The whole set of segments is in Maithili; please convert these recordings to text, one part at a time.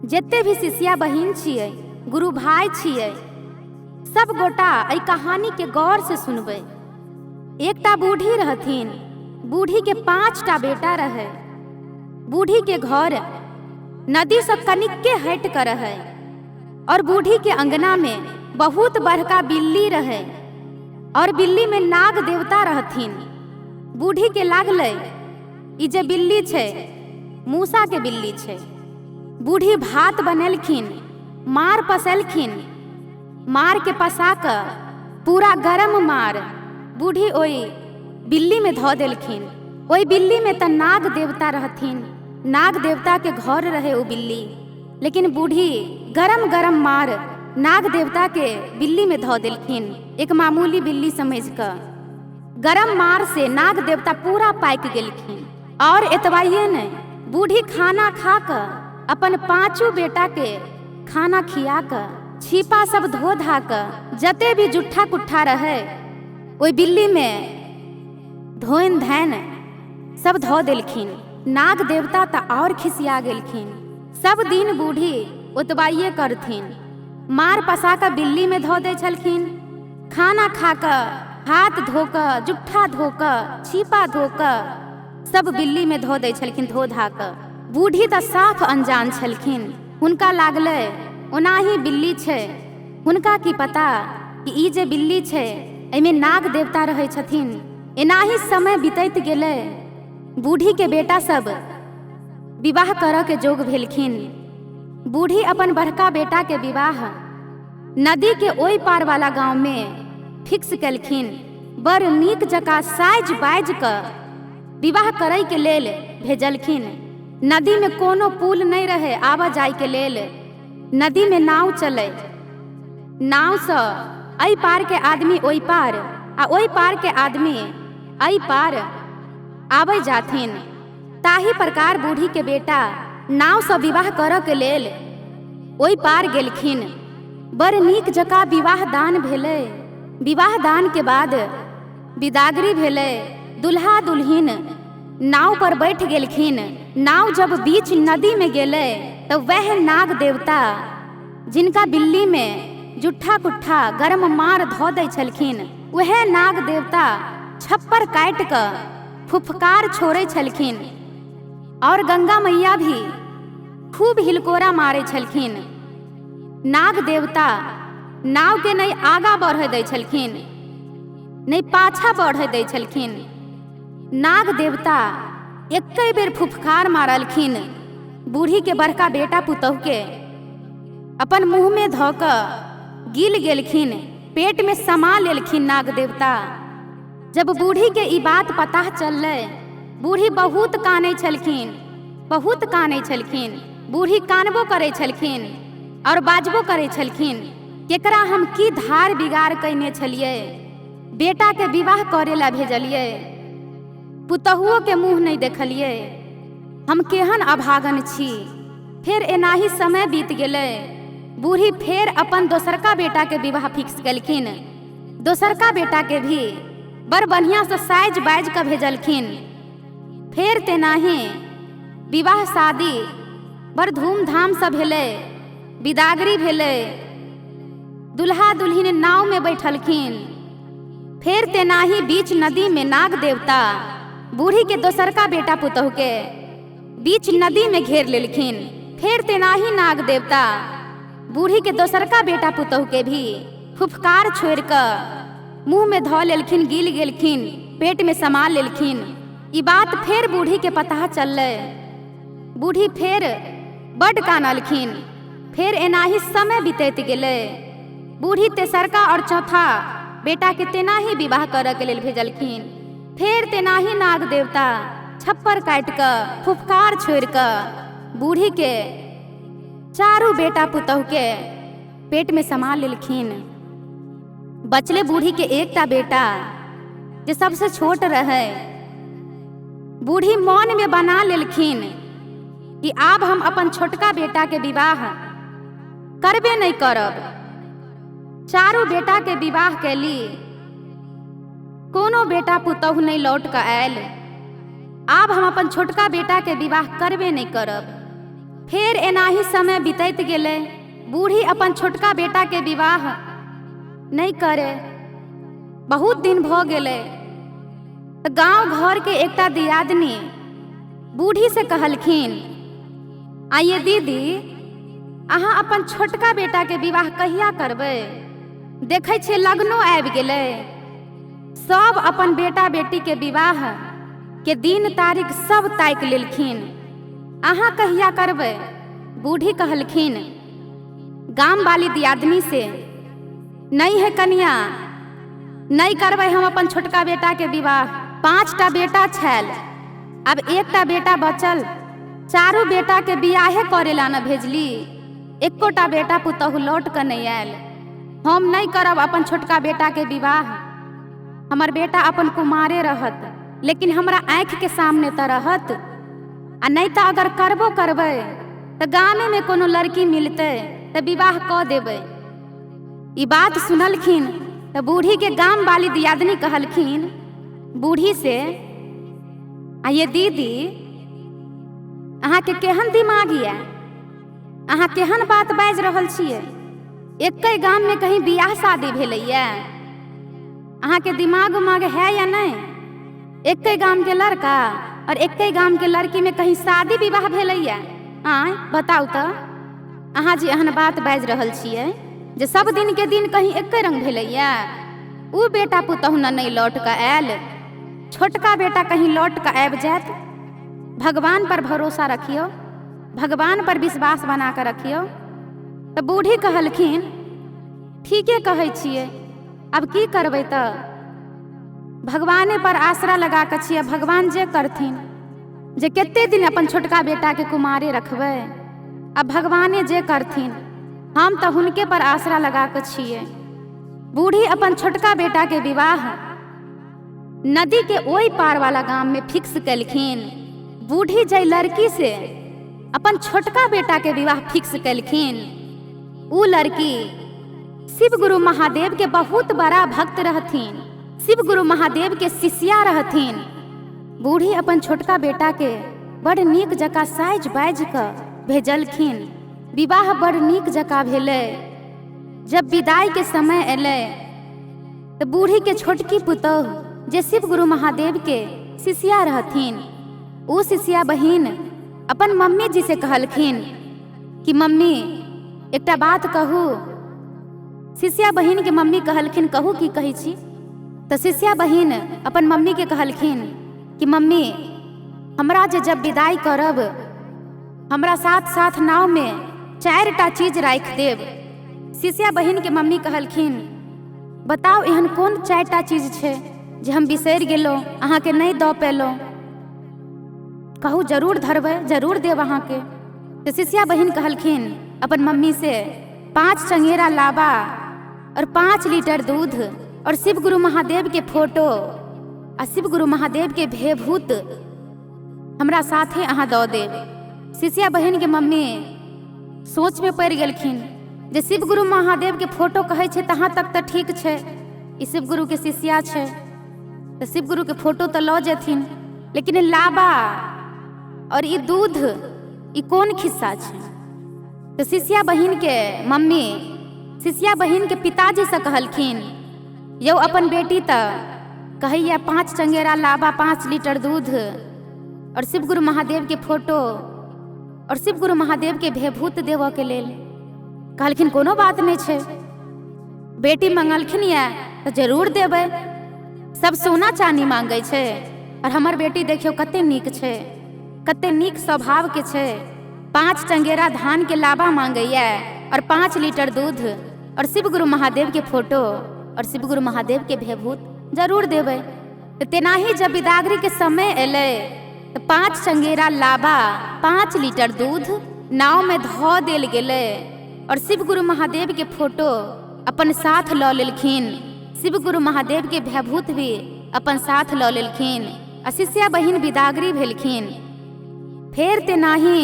जते भी शिष्या बहिन छियै, गुरु भाई छियै, सब गोटा एहि कहानी के गौर से सुनबै। एकटा बूढ़ी रहथिन। बूढ़ी के 5टा बेटा रहे। बूढ़ी के घर नदी से कनिके हट कर रहे और बूढ़ी के अंगना में बहुत बड़का बिल्ली रहे और बिल्ली में नाग देवता रहथिन। बूढ़ी के लागलै ई जे बिल्ली छै मूसा के बिल्ली छै। बूढ़ी भात बनेलखिन, मार पसेलखिन, मार के पसा कऽ पूरा गरम मार बूढ़ी ओहि बिल्ली में धऽ देलखिन। ओहि बिल्ली में तऽ नाग देवता रहथिन, नाग देवता के घर रहे ओ बिल्ली, लेकिन बूढ़ी गरम गरम मार नाग देवता के बिल्ली में धऽ देलखिन, एक मामूली बिल्ली समझ कऽ। गरम मार से नाग देवता पूरा पाकि गेलखिन। और एतबाइए नहीं, बूढ़ी खाना खा कऽ अपन 5 बेटा के खाना खिया कऽ छीपा सब धो धा कऽ जते भी जुट्ठा कुट्ठा रहे ओहि बिल्ली में धोइन धाइन सब धो देलखिन। नाग देवता तऽ और खिसिया गेलखिन। सब दिन बूढ़ी ओतबाइए करथिन, मार पसा कऽ बिल्ली में धो दै छलखिन, खाना खा कऽ हाथ धो कऽ जुट्ठा धो कऽ छीपा धो कऽ सब बिल्ली में धो दै छलखिन, धो धा कऽ। बूढ़ी तऽ साफ अनजान छलखिन, हुनका लागलै ओनाही बिल्ली छै, हुनका की पता कि ई जे बिल्ली छै एहिमे नाग देवता रहै छथिन। एनाही समय बीतैत गेलै। बूढ़ी के बेटा सब विवाह करऽ के जोग भेलखिन। बूढ़ी अपन बड़का बेटा के विवाह नदी के ओहि पार वाला गाँव में फिक्स केलखिन। बड़ नीक जकाँ साजि बाजि कऽ विवाह करै के लेल भेजलखिन। नदी में कोनो पुल नहीं रहे आवा जाय के लेल, नदी में नाव चले, नाव से एहि पार के आदमी ओहि पार आ ओहि पार के आदमी एहि पार आबै जाथिन। ताही प्रकार बूढ़ी के बेटा नाव से विवाह करऽ के लेल ओहि पार गेलखिन। बड़ नीक जकाँ विवाह दान भेलै। विवाह दान के बाद विदागरी भेलै। दुल्हा दुल्हिन नाव पर बैठ गेलखिन। नाव जब बीच नदी में गेलै तऽ वह नाग देवता जिनका बिल्ली में जुट्ठा कुट्ठा गरम मार धऽ दै छलखिन, वएह नाग देवता छप्पर काटि कऽ फुफकार छोड़ै छलखिन और गंगा मैया भी खूब हिलकोरा मारै छलखिन। नाग देवता नाव के नहीं आगा बढ़े दै छलखिन, नहीं पाछा बढ़े दै छलखिन। नाग देवता एके बेर फुफकार मारलखिन, बूढ़ी के बड़का बेटा पुतहु के अपन मुँह में धऽ कऽ गिल गेलखिन, पेट में समा लेलखिन नाग देवता। जब बूढ़ी के ई बात पता चललै, बूढ़ी बहुत कानै छलखिन, बहुत कानै छलखिन। बूढ़ी कानबो करै छलखिन और बाजबो करै छलखिन, केकरा हम की धार बिगाड़ कयने छलियै, बेटा के विवाह करे ला भेजलियै, पुतहुओ के मुँह नहीं देखलियै, हम केहन अभागन छी। फेर एनाही समय बीत गेलै। बूढ़ी फेर अपन दोसरका बेटा के विवाह फिक्स केलखिन। दोसरका बेटा के भी बड़ बढ़िया से साजि बाजि कऽ भेजलखिन। फेर तेनाही विवाह शादी बड़ धूमधाम से भेलै, विदागरी भेलै, दुल्हा दुल्हिन नाव में बैठलखिन। फेर तेनाही बीच नदी में नाग देवता बूढ़ी के दोसरका बेटा पुतहु के बीच नदी में घेर लेलखिन। फेर तेनाही नाग देवता बूढ़ी के दोसरका बेटा पुतहु के भी फुफकार छोड़ि कऽ मुँह में धऽ लेलखिन, गिल गेलखिन, पेट में समा लेलखिन। ई बात फेर बूढ़ी के पता चललै। बूढ़ी फेर बड्ड कानलखिन। फेर एनाही समय बीतैत गेलै। बूढ़ी तेसरका और चौथा बेटा के तेनाही विवाह करऽ के लेल भेजलखिन। फेर तेनाही नाग देवता छप्पर काटि कऽ फुफकार छोड़ि कऽ बूढ़ी के 4 बेटा पुतहु के पेट में समा लेलखिन। बचले बूढ़ी के एकटा बेटा जे सबसे छोट रहे। बूढ़ी मन में बना लेलखिन कि आब हम अपन छोटका बेटा के विवाह करबे नहीं करब। 4 बेटा के विवाह कैली, कोनो बेटा पुतहु नहीं लौट कऽ आयल, आब हम अपन छोटका बेटा के विवाह करबे नहीं करब। फेर एनाही समय बीतैत गेलै। बूढ़ी अपन छोटका बेटाके विवाह नहि करे। बहुत दिन भऽ गेलै। तऽ गाँव घरके एकटा दियादनी बूढ़ी से कहलखिन, आइये दीदी, अहाँ अपन छोटका बेटाके विवाह कहिया करबै? देखै छियै लगनो आबि गेलै, सब अपन बेटा बेटीके विवाह के दिन तारीख सब ताकि लेलखिन, अहाँ कहिया करबै? बूढ़ी कहलखिन गाम वाली दियादनी से, नहीं है कनिया, नहीं करबै हम अपन छोटका बेटाके विवाह। 5टा बेटा छल, अब एकटा बेटा बचल, चारू बेटाके बियाहे करे ला न भेजली, एकोटा बेटा पुतहु लौट कऽ नहि आयल। हम नहीं करब अपन छोटका बेटाके विवाह। हमर बेटा अपन कुमारे रहत, लेकिन हमरा आँखिके सामने तऽ रहत। आ नहीं तऽ अगर करबो करबै तऽ गामेमे कोनो लड़की मिलतै तऽ विवाह कऽ देबै। ई बात सुनलखिन तऽ बूढ़ीके गाम वाली दियादनी कहलखिन बूढ़ी से, आ ये दीदी, अहाँके केहन दिमाग यऽ? अहाँ केहन बात बाजि रहल छियै? एके गाममे कहीं बियाह शादी भेलैया? अहाँके दिमाग उमाग है या नहि? एके गामके लड़का और एके गामके लड़कीमे कहीं शादी विवाह भेलैया? आँय बताउ तऽ, अहाँ जे एहन बात बाजि रहल छियै जे सब दिनके दिन कहीं एके रंग भेलैया? उ बेटा पुतहु ने नहि लौट कऽ आयल, छोटका बेटा कहीं लौट कऽ आबि जायत? भगवान पर भरोसा रखियौ, भगवान पर विश्वास बना कऽ रखियौ। तऽ बूढ़ी कहलखिन, ठीके कहै छियै, आब की करबै? तऽ भगवाने पर आसरा लगा कऽ छियै, भगवान जे करथिन। जे कते दिन अपन छोटका बेटाके कुमारे रखबै? आब भगवाने जे करथिन, हम तऽ हुनके पर आसरा लगा कऽ छियै। बूढ़ी अपन छोटका बेटाके विवाह नदी के ओहि पार वाला गाम में फिक्स केलखिन। बूढ़ी जै लड़की से अपन छोटका बेटाके विवाह फिक्स केलखिन, उ लड़की शिव गुरु महादेव के बहुत बड़ा भक्त रहथिन, शिव गुरु महादेव के शिष्या रहथिन। बूढ़ी अपन छोटका बेटा के बड़ नीक जकाँ साजि बाजि कऽ भेजलखिन। विवाह बड़ नीक जकाँ भेलै। जब विदाई के समय एलै तऽ बूढ़ी के छोटकी पुतोहु जे शिव गुरु महादेव के शिष्या रहथिन, उ शिष्या बहिन अपन मम्मी जी से कहलखिन कि मम्मी एकटा बात कहू। शिष्या बहिन के मम्मी कहलखिन, कहू की कहै छी? तऽ शिष्या बहिन अपन मम्मी के कहलखिन कि मम्मी, हमरा जे जब विदाई करब, हमरा साथ साथ नाव में 4टा चीज राखि देब। शिष्या बहिन के मम्मी कहलखिन, बताउ एहन कोन 4टा चीज छै जे हम बिसरि गेलहुँ, अहाँके नहि दऽ पेलहुँ? कहू, जरूर धरबै, जरूर देब अहाँके। तऽ शिष्या बहिन कहलखिन अपन मम्मी से, 5 चंगेरा लाबा और 5 लीटर दूध और शिव गुरु महादेव के फोटो आ शिव गुरु महादेव के भेभूत हमरा साथे अहाँ दऽ देब। शिष्या बहिन के मम्मी सोच में पड़ि गेलखिन जे शिव गुरु महादेव के फोटो कहै छै तहाँ तक तऽ ठीक छै, ई शिव गुरु के शिष्या छै तऽ शिव गुरु के फोटो तऽ लऽ जेथिन, लेकिन लाबा और ई दूध ई कोन खिस्सा छै? तऽ शिष्या बहिन के मम्मी शिष्या बहिन के पिताजी से कहलखिन, यौ अपन बेटी तऽ कहैया 5 चंगेरा लाबा, 5 लीटर दूध और शिव गुरु महादेव के फोटो और शिव गुरु महादेव के भेभूत देबऽ के लेल। कहलखिन कोनो बात नहि छै, बेटी मंगलखिन या तऽ जरूर देबै, सब सोना चानी मांगै छै और हमर बेटी देखियौ कते नीक छै, कते नीक स्वभाव के छै। 5 चंगेरा धान के लाबा मांगैया और 5 लीटर दूध और शिव गुरु महादेव के फोटो और शिव गुरु महादेव के भेभूत जरूर देबै। तऽ तेनाही जब विदागरी के समय एलै तऽ 5 चंगेरा लाबा, 5 लीटर दूध नाव में धऽ देल गेलै और शिव गुरु महादेव के फोटो अपन साथ लऽ लेलखिन, शिव गुरु महादेव के भैभूत भी अपन साथ लऽ लेलखिन आ शिष्या बहिन विदागरी भेलखिन। फेर तेनाही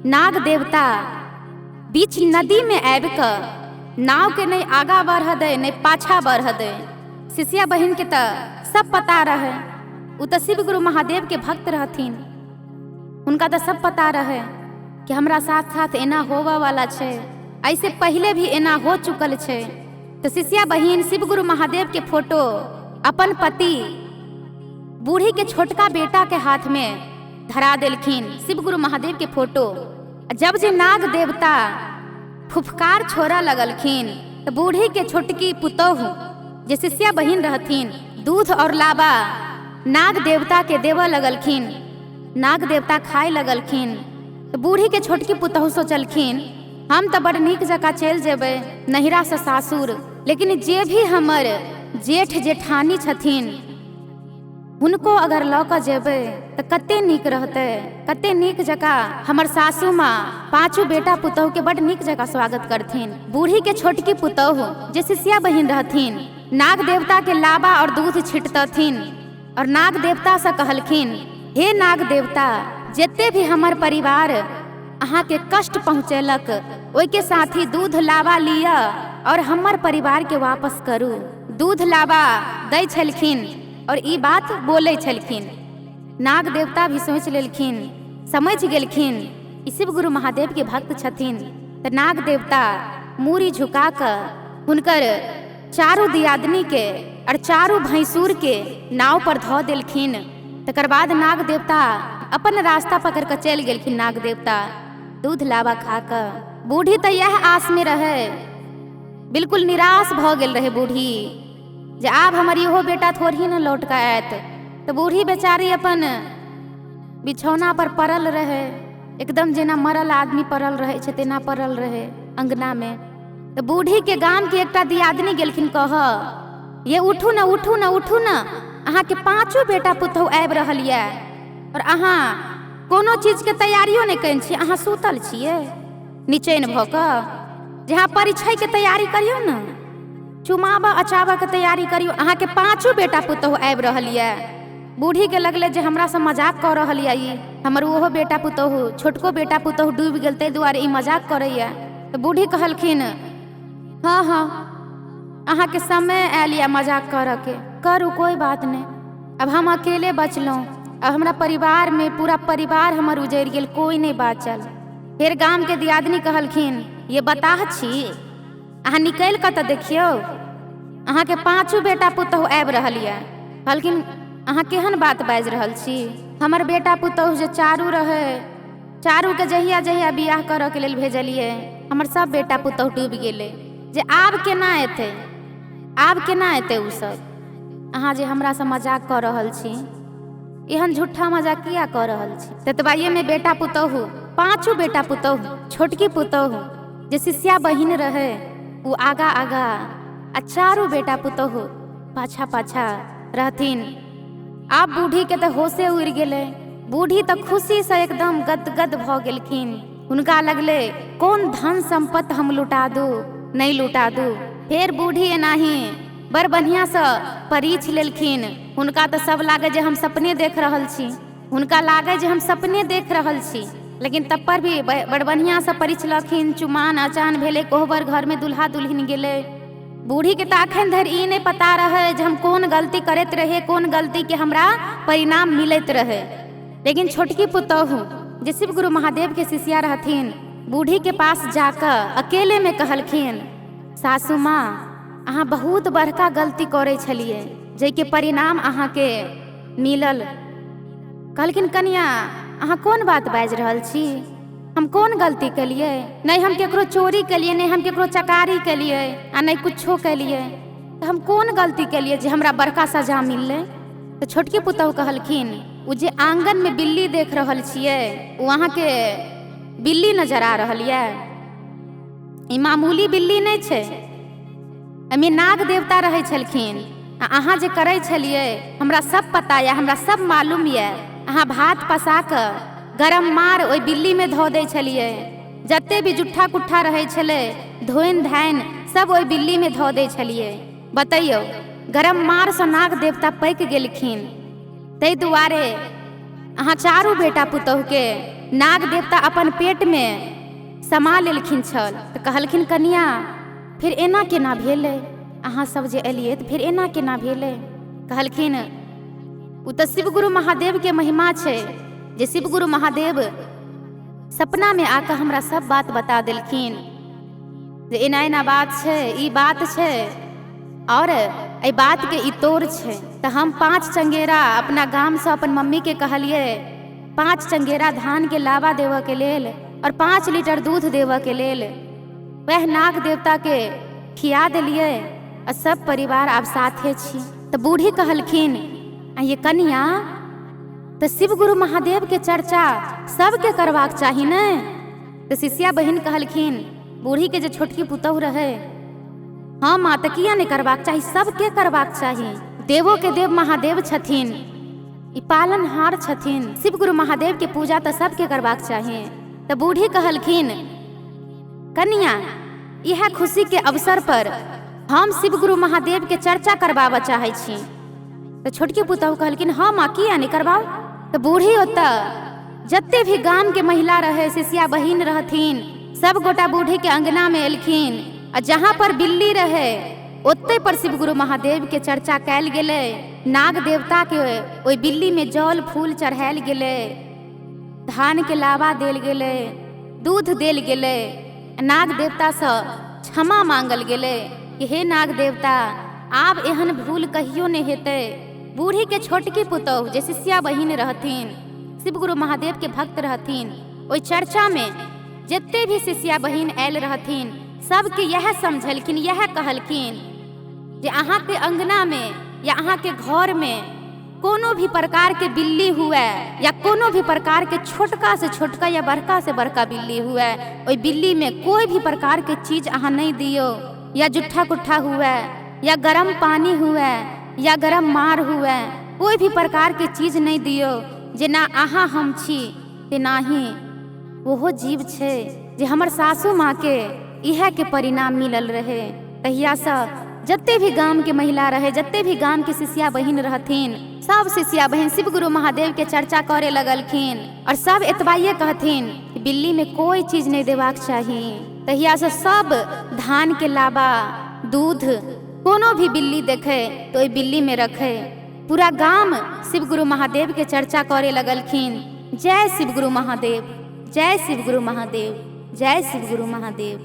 नाग देवता बीच नदी में आबि कऽ नाव के नहीं आगा बढ़ दै नहीं पाछा बढ़ दै। शिष्या बहिन के तऽ सब पता रहे, उ तऽ शिव गुरु महादेव के भक्त रहथिन, हुनका तऽ सब पता रहे। कि हमरा साथ साथ एना होबऽ वाला छै, ऐसे पहले भी एना हो चुकल छै। तो शिष्या बहिन शिवगुरु महादेव के फोटो अपन पति बूढ़ी के छोटका बेटा के हाथ में धरा देलखिन, शिवगुरु महादेव के फोटो। जब जे नाग देवता फुफकार छोड़ा लगलखिन तो बूढ़ी के छोटकी पुतोहु जे शिष्या बहिन रहथिन दूध और लाबा नाग देवता के देवऽ लगलखिन, नाग देवता खाए लगलखिन। तो बूढ़ी के छोटकी पुतोहु सोचलखिन हम तो बड़ नीक जकाँ चलि जेबै नैहरासँ सासुर, लेकिन जे भी हमर जेठ जेठानी छथिन हुनको अगर लऽ कऽ जेबै तऽ कते नीक रहतै, कते नीक जकाँ हमर सासू माँ पाँचो बेटा पुतोहुके बड़ नीक जकाँ स्वागत करथिन। बूढ़ी के छोटकी पुतोहु जे शिष्या बहिन रहथिन नाग देवता के लाबा और दूध छिटतथिन और नाग देवतासँ कहलखिन, हे नाग देवता, जते भी हमर परिवार अहाँके कष्ट पहुँचेलक ओहिके साथ ही दूध लाबा लिअ और हमर परिवार के वापस करू। दूध लाबा दै छलखिन और ई बात बोलै छलखिन। नाग देवता भी सोचि लेलखिन, समझि गेलखिन ई शिवगुरु महादेव के भक्त छथिन। तऽ नाग देवता मूड़ी झुका कऽ हुनकर चारू दियादनी के और चारू भैंसुर के नाव पर धऽ देलखिन। तकर बाद नाग देवता अपन रास्ता पकड़ कऽ चलि गेलखिन। नाग देवता दूध लाबा खा कऽ, बूढ़ी तऽ इएह आस में रहै, बिल्कुल निराश भऽ गेल रहै बूढ़ी जे आब हमर इहो बेटा थोड़ी ने लौट कऽ आयत। तऽ बूढ़ी बेचारी अपन बिछौना पर पड़ल रहै, एकदम जेना मरल आदमी पड़ल रहै छै तेना पड़ल रहै अंगना में। तऽ बूढ़ी के गाम के एकटा दियादनी गेलखिन कहऽ, ये उठू न उठू न उठू न, अहाँके पाँचो बेटा पुतहु आबि रहल यऽ और अहाँ कोनो चीजके तैयारियो नहि कयने छियै, अहाँ सुतल छियै निचैन भऽ कऽ, जे अहाँ परिछैके तैयारी करियौ ने, चुमाबऽ अचाबऽके तैयारी करियौ, अहाँके पाँचो बेटा पुतहु आबि रहल यऽ। बूढ़ीके लगलै जे हमरासँ मजाक कऽ रहल यऽ ई, हमर ओहो बेटा पुतहु छोटको बेटा पुतहु डूबि गेल ताहि दुआरे ई मजाक करैए। तऽ बूढ़ी कहलखिन, हँ हँ अहाँके समय आयल यऽ मजाक करऽके, करू कोइ बात नहि, अब हम अकेले बचलहुँ, अब हमरा परिवारमे पूरा परिवार हमर उजड़ि गेल, कोइ नहि बाँचल। फेर गामके दियादनी कहलखिन, ये बताह छी, अहाँ निकलि कऽ तऽ देखियौ, अहाँके पाँचो बेटा पुतहु आबि रहल यऽ। कहलखिन, अहाँ केहन बात बाजि रहल छी, हमर बेटा पुतहु जे चारू रहै, चारूके जहिया जहिया बियाह करऽके लेल भेजलियै हमर सब बेटा पुतहु डूबि गेलै, जे आब केना एतै, आब केना एतै ओसब, अहाँ जे हमरासँ मजाक कऽ रहल छी, एहन झूठा मजाक किया कऽ रहल छी। ततबाइएमे बेटा पुतहु पाँचो बेटा पुतहु छोटकी पुतहु जे शिष्या बहिन रहै ओ आगा आगा आ चारू बेटा पुतहु पाछा पाछा रहथिन। आब बूढ़ीके तऽ होशे उड़ि गेलै, बूढ़ी तऽ खुशीसँ एकदम गदगद भऽ गेलखिन। हुनका लगलै कोन धन सम्पत्ति हम लुटा दू, नहि लुटा दू। फेर बूढ़ी एनाही बड़ बढ़िआँसँ परीछ लेलखिन। हुनका तऽ सब लागै जे हम सपने देख रहल छी, हुनका लागै जे हम सपने देख रहल छी, लेकिन तब पर भी बड़ बढ़िआँसँ परिछलखिन। चुमान अचान भेलै, कोहबर घरमे दुल्हा दुल्हिन गेलै। बूढ़ीके तऽ अखन धरि ई नहि पता रहै जे हम कोन गलती करैत रहियै, कोन गलतीके हमरा परिणाम मिलैत रहै। लेकिन छोटकी पुतोहु जे शिवगुरु महादेवके शिष्या रहथिन, बूढ़ीके पास जाकऽ अकेलेमे कहलखिन, सासू माँ अहाँ बहुत बड़का गलती करै छलियै जाहिके परिणाम अहाँके मिलल। कहलखिन, कनिया अहाँ कोन बात बाजि रहल छी, हम कोन गलती केलियै? नहि हम केकरो चोरी केलियै, नहि हम केकरो चकारी केलियै आ नहि कुछो केलियै, तऽ हम कोन गलती केलियै जे हमरा बड़का सजा मिललै? तऽ छोटकी पुतोहु कहलखिन, ओ जे आङ्गनमे बिल्ली देख रहल छियै ओ अहाँके बिल्ली नजर आ रहल यऽ, ई मामूली बिल्ली नहि छै, एहिमे नाग देवता रहै छलखिन आ अहाँ जे करै छलियै हमरा सब पता यऽ, हमरा सब मालूम यऽ। अहाँ भात पसा कऽ गरम मार ओहि बिल्लीमे धऽ दै छलियै, जते भी जुट्ठा कुट्ठा रहै छलै धोनि धानि सब ओहि बिल्लीमे धऽ दै छलियै। बतैयौ, गरम मारसँ नाग देवता पकि गेलखिन, ताहि दुआरे अहाँ चारू बेटा पुतोहुके नाग देवता अपन पेटमे समा लेलखिन छल। तऽ कहलखिन, कनिया फिर एना केना भेलै, अहाँ सब जे एलियै तऽ फेर एना केना भेलै? कहलखिन, ओ तऽ शिवगुरु महादेवके महिमा छै जे शिवगुरु महादेव सपना में आके हमरा सब बात बता देलखिन जे एना एना बात छै, ई बात छै और एहि बात के ई तोड़ छै। तऽ हम 5 चंगेरा अपना गामसँ अपन मम्मीके कहलियै 5 चंगेरा धानके लावा देबऽके लेल और 5 लीटर दूध देबऽके लेल। वएह नाग देवताके खिया देलियै आ सब परिवार आब साथे छी। तऽ बूढ़ी कहलखिन आ ये कनिया, तऽ शिव गुरु महादेव के चर्चा सबके करबाक चाही ने। तऽ शिष्या बहिन कहलखिन, बूढ़ी के जे छोटकी पुतहु रहे, हाँ माँ, तऽ किया नहीं करबाक चाही, सबके करबाक चाही। देवो के देव महादेव छथिन, ई पालनहार छथिन, शिव गुरु महादेव के पूजा तऽ सबके करबाक चाही। तऽ बूढ़ी कहलखिन, कनिया इएह खुशी के अवसर पर हम शिव गुरु महादेव के चर्चा करबाबऽ चाहै छी। तऽ छोटकी पुतहु कहलखिन, हाँ माँ, किया नहीं करबाउ। तऽ बूढ़ी ओतऽ जते भी गाम के महिला रहे, शिष्या बहिन रहथिन, सब गोटा बूढ़ी के अंगना में एलखिन आ जहाँ पर बिल्ली रहे ओते पर शिव गुरु महादेव के चर्चा कयल गेलै। नाग देवता के ओहि बिल्ली में जल फूल चढ़ायल गेलै, धान के लावा देल गेलै, दूध देल गेलै। नाग देवतासँ क्षमा मांगल गेलै कि हे नाग देवता, आब एहन भूल कहियो नहि हेतै। बूढ़ी के छोटकी पुतहु जे शिष्या बहिन रहथिन, शिव गुरु महादेव के भक्त रहथिन, ओहि चर्चा में जते भी शिष्या बहिन आयल रहथिन सबके यह समझलखिन, यह कहलखिन जे अहाँके अंगना में या अहाँके घर में कोनो भी प्रकार के बिल्ली हुए या कोनो भी प्रकार के छोटका से छोटका या बड़का से बड़का बिल्ली हुए, ओहि बिल्ली में कोई भी प्रकार के चीज अहाँ नहीं दियो, या जुट्ठा कुट्ठा हुए या गरम पानी हुए या गरम मार हुए, कोई भी प्रकार के चीज नहीं दियो। जेना अहाँ हम छी तेनाही ओहो जीव छै जे हमर सासू माँ के इएह के परिणाम मिलल रहे। तहियासँ जते भी गाम के महिला रहे, जते भी गाम के शिष्या बहिन रहथिन, सब शिष्या बहिन शिव गुरु महादेव के चर्चा करे लगलखिन और सब एतबाइए कहथिन बिल्ली में कोई चीज नहीं देबाक चाही। तहियासँ सब धान के लावा, दूध कोनो भी बिल्ली देखे तो ओहि बिल्ली में रखे। पूरा गाम शिव गुरु महादेव के चर्चा करे लगलखिन। जय शिव गुरु महादेव, जय शिव गुरु महादेव, जय शिव गुरु महादेव।